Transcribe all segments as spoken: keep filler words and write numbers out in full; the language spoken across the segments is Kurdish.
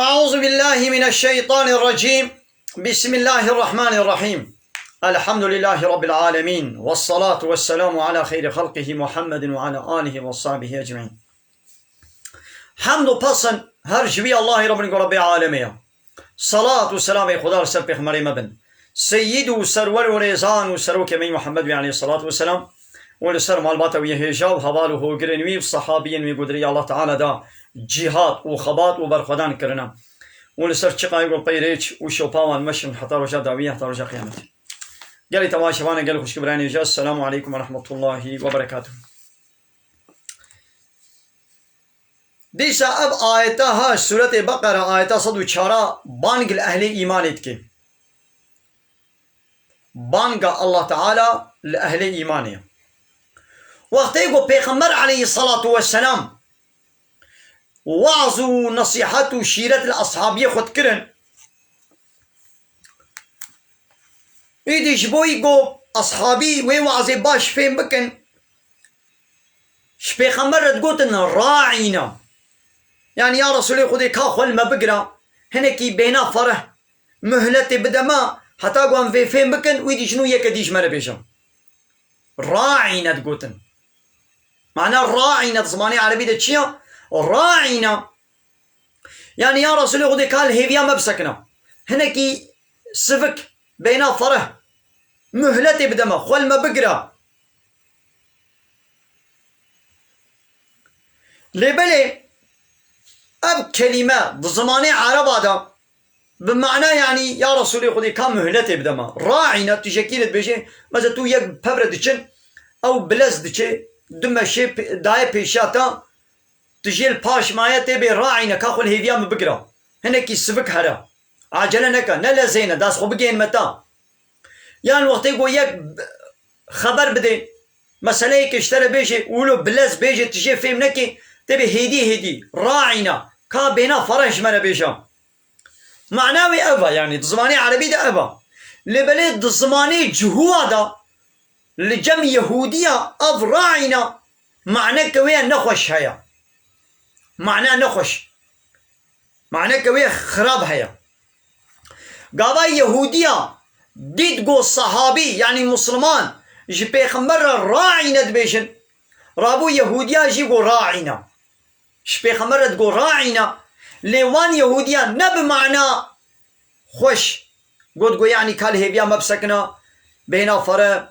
أعوذ بالله من الشيطان الرجيم. بسم الله الرحمن الرحيم. الحمد لله رب العالمين. والصلاة والسلام على خير خلقه محمد وعلى آله وصحبه أجمعين. Hemd û pesn her ji vî Allahî re bin ku Rebbê alemê ye. Salat û selamê Xuda li ser pêxemberê me bin. Seyyid û serwer û rêzan û serokê me Muhammed wî aleyhissalatu vesselam û li ser malbata wî hêja û heval û hogirên wî û sehabiyên wî ku di rêya Allah Teala da cîhad û xebat û berxwedan kirine û li ser çiqayê ku peyrêç û şopa wan meşin heta roja dawî, heta roja qiyametê. Gelî temaşevanê, gelî xwişk birayên hêja, Esselamu aleykum ve rahmetullahi ve berekatuh. Dîsa ev ayeta ha Sûretê Beqera, ayeta sed û çar a, bang li ehlê îmanê dike. Banga Allah Teala li ehlê îmanê ye. Wextê ku Pêxember aleyhissalatu vesselam weaz û nesîhet û şîret li eshabiyê xwe dikirin, îdî ji bo ku eshabî wê weazê baş fêm bikin, ji Pêxember re digotin, "Raîna." Yanî, ya Resûlê Xwedê, ka xwe li me bigira, hinekî bêhna fereh, muhletê bide me, heta ku em vê fêm bikin, wî dî ji nû yeke dî ji me re bêje. Raîne digotin. Mana raîne di zimanê erebî de çi ye? Raîne. Yanî, ya Resûlê Xwedê, ka li hêviya me bisekine. Hinekî sivik, bêhna fereh, muhletê bide me, xwe li me bigire. Lê belê ev kelîme di zimanê ereba de bi mana, yanî, ya Resûlê Xwedê, ka muhletê bide me. Raîne, tu jekî re dibêjê, mesela tu yek bi pev re diçin, ew bilez diçe, du meşê pe-, daye pêşiya te, tu jê li paş maye tê bê raîne, ka xwe li hêviya min bigira. Hinekî sivik here. Acele neke, ne lezêne, das xwe bigihên me ta. Yan wextê ku yek b-, xeber bidê, meseleyekê ji te re bêjê, û wilo bilez bêjê, tu jê fêm nekê, tê bê hêdî hêdî, raîna, ka bêhna fereh ji me re bêje. Mana wê ev e, yanî di zimanê erebî de ev e. Lê belê di zimanê cihûa de, li cem yehûdiya, ev raîna, maneke wê ya nexweş heye. Mana nexweş. Maneke wê xirab heye. Gava yehûdiya dît ku sehabî, yanî misliman, ji pêxember re raîne dibêjin, rabû yehûdiya jî ku raîne. Ji pêxember re digot raîne, lê wan yehûdiya ne bi mana xweş got ku, yanî, ka li hêviya me bisekine, bêhna fere,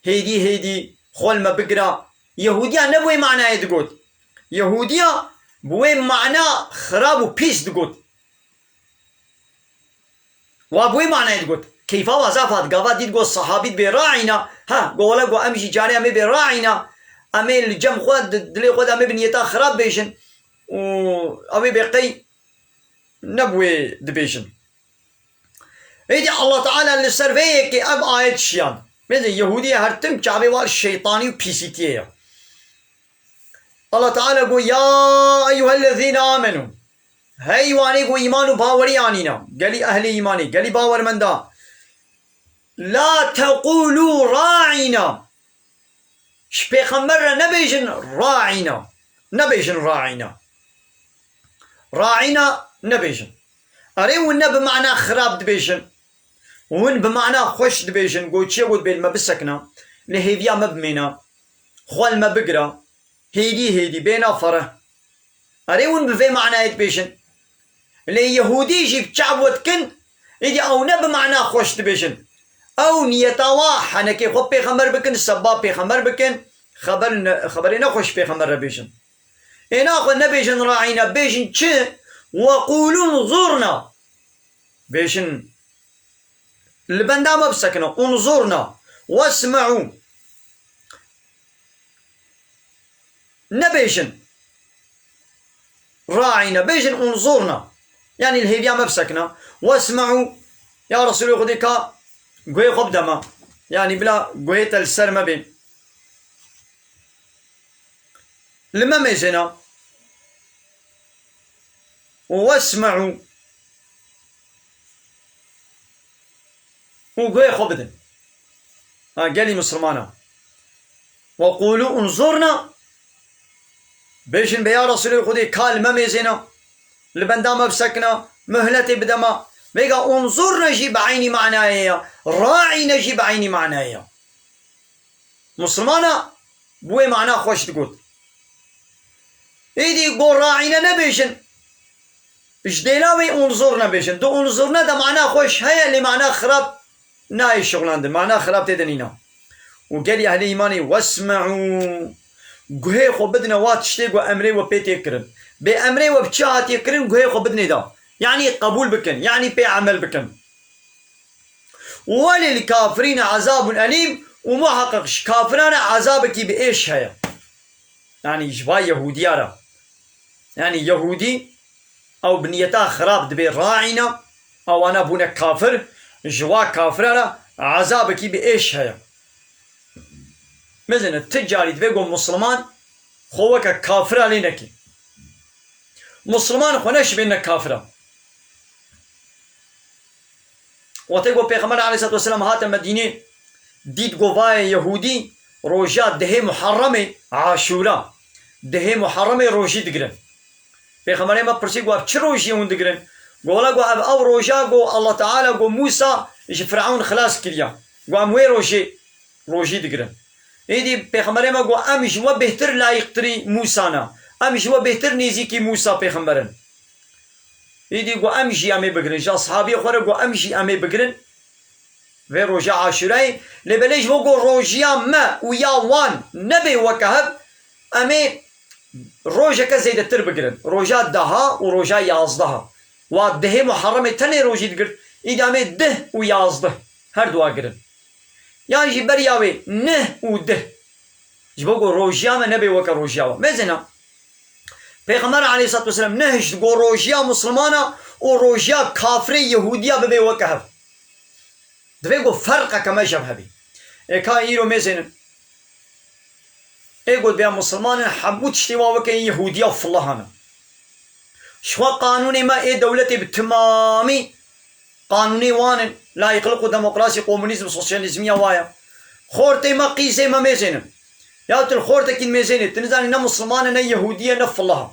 hêdî hêdî, xwe li me bigira. Yehûdiya ne bi wê manayê digot. Yehûdiya bi wê mana xirab û pîs digot. Wa bi wê manayê digot. Keyfa wa zaf hat, gava dît got sehabî dibê raîna. Ha, got wele, got em jî carê em ê bê raîna. Em ê li cem xwe, di-, dilê xwe de em ê bi niyeta xirab bêjin. Û ew ê bê qey ne bi wê dibêjin. Êdî Allah Teala li ser vê yekê ev ayet şiyan. Bêje Yehûdiyê her tim çavê wa şeytanî û pîsîtiyê ye. Allah Teala got, "Ya eyyuhellezîne amenû." Hey wanê ku îman û bawerî anîne. Gelî ehlê îmanê, gelî bawermenda. La teqûlû ra'îna. Ji pêxember re nebêjin ra'îna. Nebêjin ra'îna. Ra'îna nebêjin. Erê, hûn ne bi mana xirab dibêjin. Hûn bi mana xweş dibêjin. Got çi ye? Got bê li me bisekine. Li hêviya me bimêne. Xwe li me bigire. Hêdî hêdî, bêhna fereh. Erê, hûn bi vê manayê dibêjin. Lê Yehûdî jî bi çav we dikin, êdî ew ne bi mana xweş dibêjin. Ew niyeta wa henekê xwe pêxember bikin, sebba pêxember bikin, xeber ne-, xeberê nexweş pêxember re bêjin. Ê naxwe nebêjin ra'îna, bêjin çi? Weqûlû unzurna. Bêjin, li benda me bisekine, unzurna, wesme'û. Nebêjin ra'îna, bêjin unzurna. Yanî li hêviya me bisekine. Wesme'û, ya Resûlê Xwedê, ka guhê xwe bide me. Yanî bila guhê te li ser me bê. Li me mêzêne. Wesme'û. Û guhê xwe bidin. Ha, gelî misilmana. Weqûlû unzurna. Bêjin bê ya Resûlê Xwedê, ka li me mêzêne. Li benda me bisekine. muhletê bide ma. Vêga unzurne jî bi eynî manayê ya. Raîne jî bi eynî manayê ya. Musulmana bi wê mana xweş digot. Êdî go raîne nebêjin. Ji dêla wê unzurne bêjin. Di unzurne de mana xweş heye, lê mana xirab nayê şixulandin. Mana xirab tê de nîna. Û gelî ehlê îmanê, "Wesme'û." Guhê xwe bidine wa tiştê ku emrê we pê tê kirin. Bê emrê we bi çi hatiye kirin, guhê xwe bidinê da. Yanî qebûl bikin, yanî pê emel bikin. "Welil kafirîne ezabun elîm", û muheqeq ji kafiran re ezabekî bi êş heye. Yanî ji va Yehûdiya re. Yanî Yehûdî ew bi niyeta xirab dibê raîne, ewana bûne kafir, ji wa kafira re ezabekî bi êş heye. Mezine ti carî divê ku Musliman xwe weke kafira lê neke. Musliman xwe neşibê ne kafira. Wextê ku Pêxember aleyhissalatu vesselam hate Medînê, dît ku vayê Yehûdî roja dehê Muharremê, Aşûra, dehê Muharremê rojî digirin. Pêxemberê me pirsî ku ev çi rojiyê hûn digirin? Got, wela, got, ev ew roja ku Allah Teala got Mûsa ji Firewn xilas kiriya. Got, em wê rojê rojî digirin. Êdî Pêxemberê me got, em ji we bêhtir layîqtirî Mûsa ne. Em ji we bêhtir nêzîkî Mûsa Pêxember in. Êdî got, em jî em ê bigirin. Ji ashabiyê xwe re got, em jî em ê bigirin. Vê roja Aşûrayê. Lê belê ji bo got rojiya me û ya wan nebê weke hev, em ê rojeke zêdetir bigirin. Roja deha û roja yazdeha. Wa dehê Muharremê tenê rojî digirt. Îdî em ê deh û yazdeh her duwa girin. Yan jî beriya wê neh û deh. Ji bo ku rojiya me nebe weke rojiya we. Mezina, Pêxember aleyhissalatu vesselam nehişt ku rojiya Muslimana û rojiya kafirê Yehûdiya bibe weke hev. Divê ku ferqeke me ji hev hebî. Ê ka îro mêzênin. Ê ku divê Musliman in hemû tiştê wa weke Yehûdiya û filahan in. Ji xwe qanûnê me ê dewletê bi timamî qanûnê wan in, layîqlik û demokrasî, komunîzm, sosyalîzmiya wa ye. Xortê me, qîzê me mêzên in. Ya tu li xortekî dimêzênî, tu nizanî ne Musliman e, ne Yehûdî ye, ne filah e.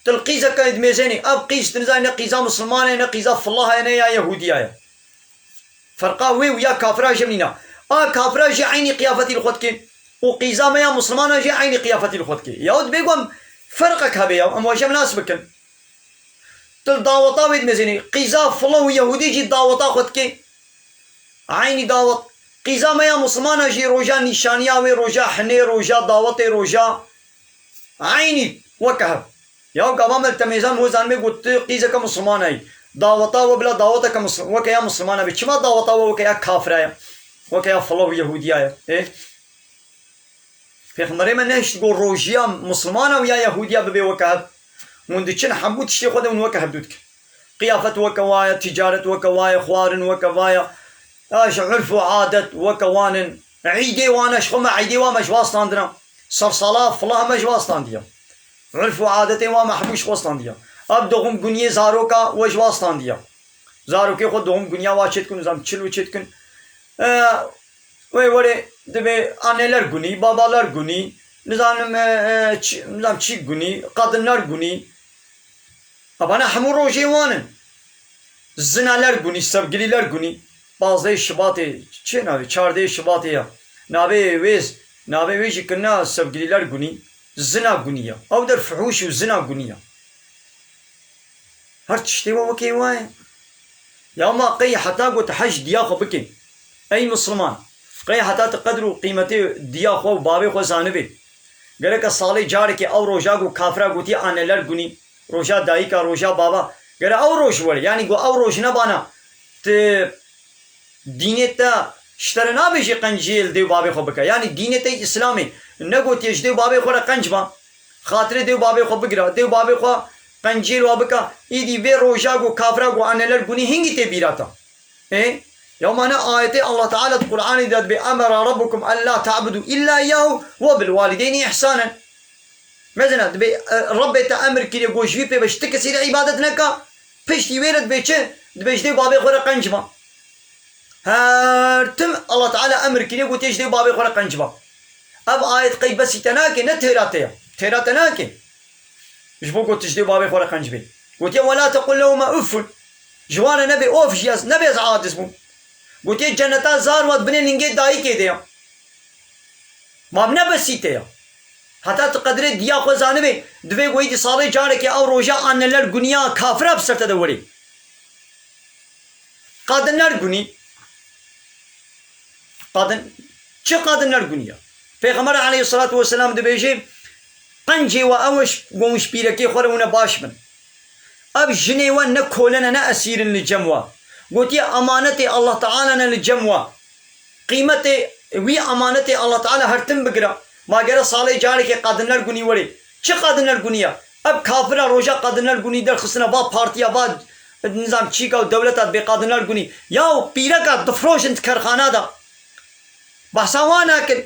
Tu li qîzeke dimêzênî, ev qîz tu nizanî ne qîza Musliman e, ne qîza filah e, ne ya Yehûdiya ye. Ferqa wê û ya kafira jî nîna. A kafira jî eynî qiyafetî li xwe dike. Û qîza me ya Muslimana jî eynî qiyafetî li xwe dike. Ya dibê ku em ferqek hebe ya, em waje nas bikin. Tu li daweta wê dimêzênî. Qîza filah û Yehûdî jî daweta xwe dike. Eynî dawet. Qîza me ya Muslimana jî roja nîşaniya wê, roja hinê, roja dawetê, roja eynî weke hev. Ya gava me li temêzan wê zanibê ku tu qîzeke Muslimana yî. Daweta we bila daweteke Muslim-, weke ya Muslimana be. Çima daweta we weke ya kafira ye? Weke ya filah û Yehûdiya ye. Ê? Pêxemberê me nehişt got rojiya Muslimana û ya Yehûdiya bibe weke hev. Hûn diçin hemû tiştê xwe de hûn weke hevdû dikin. Qiyafet weke wa ye, ticaret weke wa ye, xwarin weke wa ye. Ya ji urf û adet weke wan in. Îdê wan e, ji xwe me îdê wan me ji wa standina. Sersala filah me ji wa standiya. Urf û adetê wan me hemû ji xwe standiya. Ev doğum güniyê zaroka we ji wa standiya. Zarokê xwe doğum güniya wa çêdikin, nizam çil û çêdikin. E, wê werê dibê anneler günü, babalar günü, nizanim, e, e, çi, nizam çi günü, kadınlar günü. Abana hemû rojê wan in. Zinaler günü, sevgililer günü. Pazdehê Şibatê, çi navê? Çardehê Şibatê ya. Navê wê, navê wê jî kirina sevgililer günü. Zina günü ya. Ew der fuhûş û zina günü ya. Her tiştê we wekê we ye. Ya ma qey heta got hej diya xwe bike. Ey Misliman, qey heta tu qedr û qîmetê diya xwe û bavê xwe zanibê. Gereke salê carekê ew roja ku kafira gotiye anneler günü, roja dayika, roja bava. Gere ew roj were, yanî ku ew roj nebana tu dînê te ji te re nabêjê qenciyê li dê û bavê xwe bike. Yanî dînê te Îslamê negotiye ji dê û bavê xwe re qenc ba. Xatirê dê û bavê xwe bigira. Dê û bavê xwe qenciyê li wa bike. Îdî vê roja ku kafira ku anneler günü hingî tê bîra te. Ê? Ya ma ne ayetê Allah Teala di Qur'anê de dibê, "Emera rabbukum en la ta'budu illa iyyahu ve bil walideynî ihsanen." Mezina dibê, e, Rabbê te emir kiriye, got ji vî pê ve ji ti kesî re îbadet neka. Piştî wê re dibê çi? Dibê ji dê û bavê xwe re qenc ba. Her tim Allah Teala emir kiriye, gotiye ji dê û bavê xwe re qenc ba. Ev ayet qey besî te nake, ne têra te ye. Têra te nake. Ji bo got ji dê û bavê xwe re qenc bê. Gotiye, "Ve la tequl lehuma uffun." Ji wan re nebê of jî ez, nebê ez aciz bûm. Gotiye, "Cenneta zar wa di binê lingê dayikê de ya." Mam ne besîte ya. Heta tu qedrê diya xwe zanibê, divê weyî di salê carekê ew roja anneler guniya kafira bi ser te de werê. Qadinler gunî. Qadin, çi qadinler gunî ya? Pêxember aleyhissalatu vesselam dibêje, "Qencê we ew e ji, ku ji pîrekê xwe re hûn e baş bin." Ev jinê we ne kole ne, ne esîr in li cem we. Gotiye, emanetê Allah Teala ne li cem we. Qîmetê wî emanetê Allah Teala her tim bigire. Ma gere salê carekê qadinler gunî werê. Çi qadinler gunî ya? Ev kafira roja qadinler gunî derxistine, va partiya, va nizam çîka û dewleta dibê qadinler gunî. Yaw pîreka difrojin di kerxana de. Behsa wan nakin.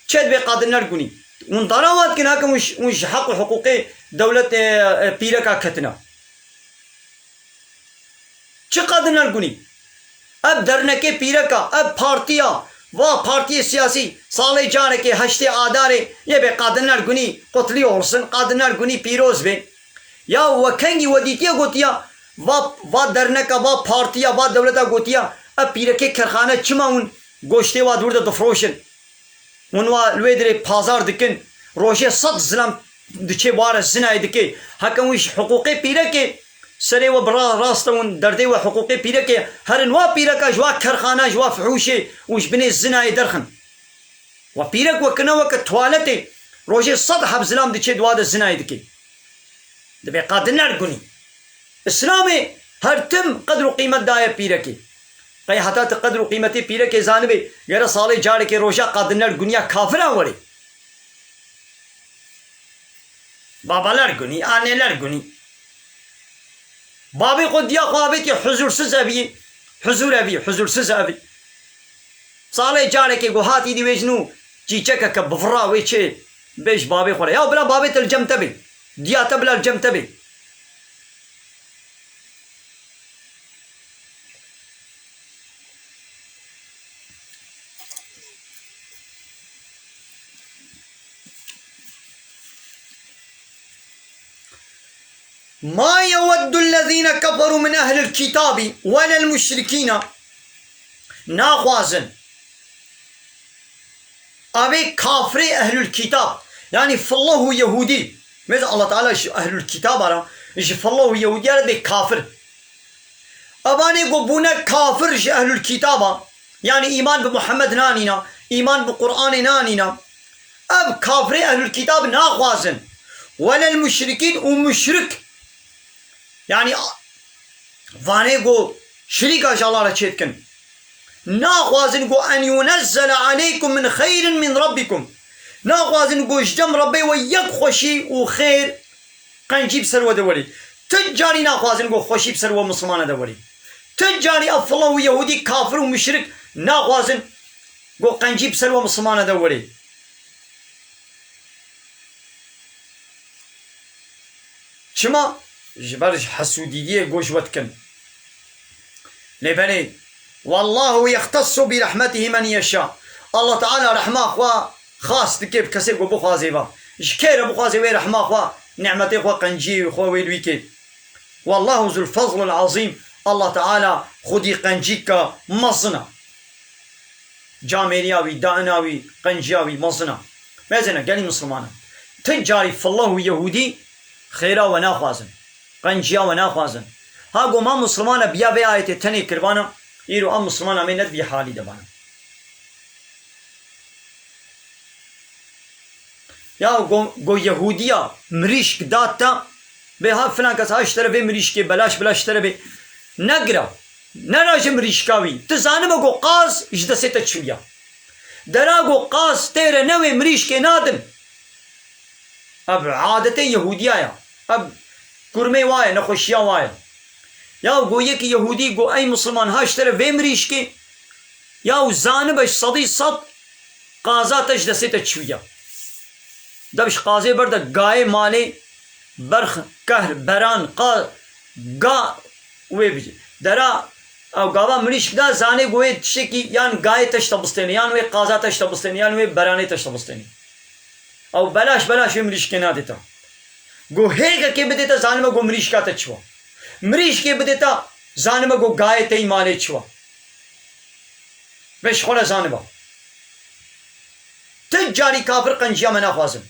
Çi dibê qadinler gunî? Hûn dara wan dikin, hakim hûn ji, hûn ji heq û hiqûqê dewlet, e, e, pîreka ketine. Çi qadinler gunî? Ev dernekê pîreka, ev partiya, va partiyê siyasî, salê carekê heştê Adarê yê bê qadinler gunî qutlî olsun, qadinler gunî pîroz bê. Ya we kengî we dîtiye gotiya, va, va derneka, va partiya, va dewleta gotiya, ev pîrekê kerxane çima hûn goştê wa dûr de difroşin? Hûn wa li wê dirê pazar dikin, rojê sed zilam diçê ware zinayê dike. Heke hûn ji hiqûqê pîrekê serê we bi ra-, rast e, hûn derdê we hiqûqê pîrekê herin wa pîreka ji wa kerxana, ji wa fihûşê û ji binê zinayê derxin. Wa pîrek we kirine weke tuwaletê, rojê sed heb zilam diçê di wa de zinayê dike. Dibê qadinler gunî. Îslamê her tim qedr û qîmet daye pîrekê. Qey heta tu qedr û qîmetê pîrekê zanibê, gere salê carekê roja qadinler guniya kafira werê. Babaler gunî, anêler gunî. Babê xwe diya xwe avêtî huzûrsiz evî, huzûr evî, huzûrsiz evî. Salê carekê ku hatî dî wê ji nû çîçekeke bivira wê çê bê ji babê xwe re. Ya bila babê te li cem te bê. Diya te bila li cem te bê. Ma yeweddul lezîne keferû min ehlil kitâbî welel muşrikîne. Naxwazin. Avê kafirê ehlul kitab. Yanî fillah û yehûdî. Mêze Allah Teala ji ehlul kitaba re, ji fillah û yehûdiya re dê kafir. Evanê ku bûne kafir ji ehlul kitaba, yanî îman bi Muhammed nanîna, îman bi Qur'anê nanîna, ev kafirê ehlul kitab naxwazin. Welel muşrikîn û muşrik. Yanî vanê ku şirîka ji Allah re çêdikin. Naxwazin ku en yunezzele aleykum min xeyrin min rabbikum. Naxwazin ku ji cem Rebbê we yek xweşî û xêr, qencî bi ser we de werê. Tu carî naxwazin ku xweşî bi ser we Mislimana de werê. Tu carî ev filan û Yehûdî, kafir û muşrik naxwazin ku qencî bi ser we Mislimana de werê. Çima? Ji ber ji hesûdîdiyê goş we dikin. Lê belê, "Wallahu yextesu bi rehmetihi men yeşa." Allah Teala rehma xwe xas dike bi kesê ku bixwazê ve. Ji kê re bixwazê wê rehma xwe, nîmetê xwe, qenciyê xwe wê li wî kê. "Wallahu zul fezlul azîm." Allah Teala xwedî qencîka mezin e. Camêriya wî, daina wî, qenciya wî mezin e. Mêzene gelî Mislimana. Ti carî fillah û Yehûdî xêra we naxwazin. Qenciya we naxwazin. Ha go ma Mislimana biya vê ayetê tenê kirvana, îro em Mislimana me ne di vî halî de bana. Ya go, go Yehûdiya mirîşk da te, bê ha filan kes ha ji te re vê mirîşkê belaş, belaş ji te re bê. Negira, neraje mirîşka wî. Tu zanibe go qaz ji destê te çûya. Dera go qaz tê re newê mirîşkê nadin. Ev adetê Yehûdiya ya. Ev kurmê wa ye, nexweşiya wa ye. Ya go yekî Yehûdî go ey Misliman ha ji te re vê mirîşkê. Ya û zanibe ji sedî sed qaza te ji destê te çûya. Dev ji qazê berde gayê malê berx, kehr, beran, qa, ga wê bicî. Dera ew gava mirîşk da zanê ku wê tiştekî yan gayê te ji te bistêne, yan wê qaza te ji te bistêne, yan wê beranê te ji te bistêne. Ew belaş belaş wê mirîşkê nadê te. Go hêgekê bidê te, zanime go mirîşka te çi wa. Mirîşkê bidê te, zanime go gayê te yî malê çi wa. Vê ji xwe re zaniba. Tu carî kafir qenciya me naxwazim.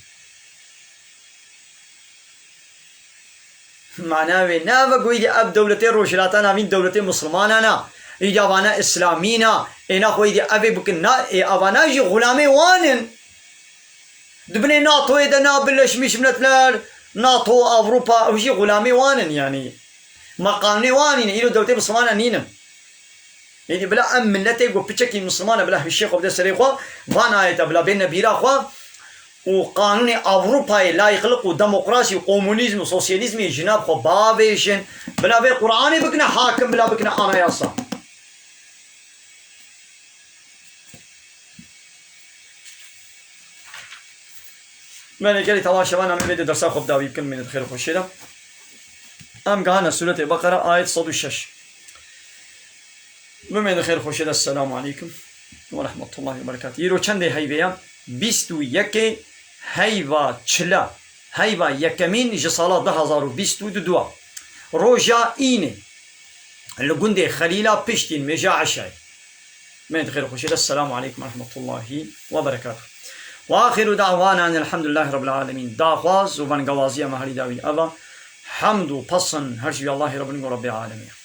Mana wê ne eve ku êdî ev dewletê Rojhilata Navîn dewletê Mislimanan a. Êdî avana Îslamîn a. Êna xwe êdî evê bikin. Na, ê avana jî xulamê wan in. Di binê NATOyê de na Birleşmiş Milletler, NATO, Avrupa, ew jî xulamê wan in yanî. Ma qanûnê wan nîne, îro dewletê Mislimanan nînin. Êdî bila em miletê ku piçekî Misliman e, bila hişê xwe bide serê xwe, van ayeta bila bêne bîra xwe û qanûnê Avrupayê layîqlik û demokrasî û komunîzm û sosyalîzmê ji nav xwe bavêjin. Bila vê Quranê bikine hakim, bila bikine anayasa. Mene gelî temaşevan em ê vê de dersa xwe bi dawî bikin, mene di xêr û xweşê de. Em gihane Sûretê Beqere, ayet sed û şeş. Bimê di xêr xweşê de, Esselamu Aleykum ve Rahmetullahi ve Berekatuhu. Îro çendê heyvê ye? Bîst û yekê heyva çile. Heyva yekemîn ji sala du hazar û bîst û du a. Roja înê. Li gundê Xelîla piştî nimêja eşayê. Mene di xêr û xweşê de, Esselamu Aleykum ve Rahmetullahi ve Berekatuhu. Ve axiru da'wana enelhamdülillahi Rabbil Alemin. Daxwaz û vengawaziya me herî dawî eva. Hemd û pesin her ji wî Allahê Rabbin û Rabbê Alemî.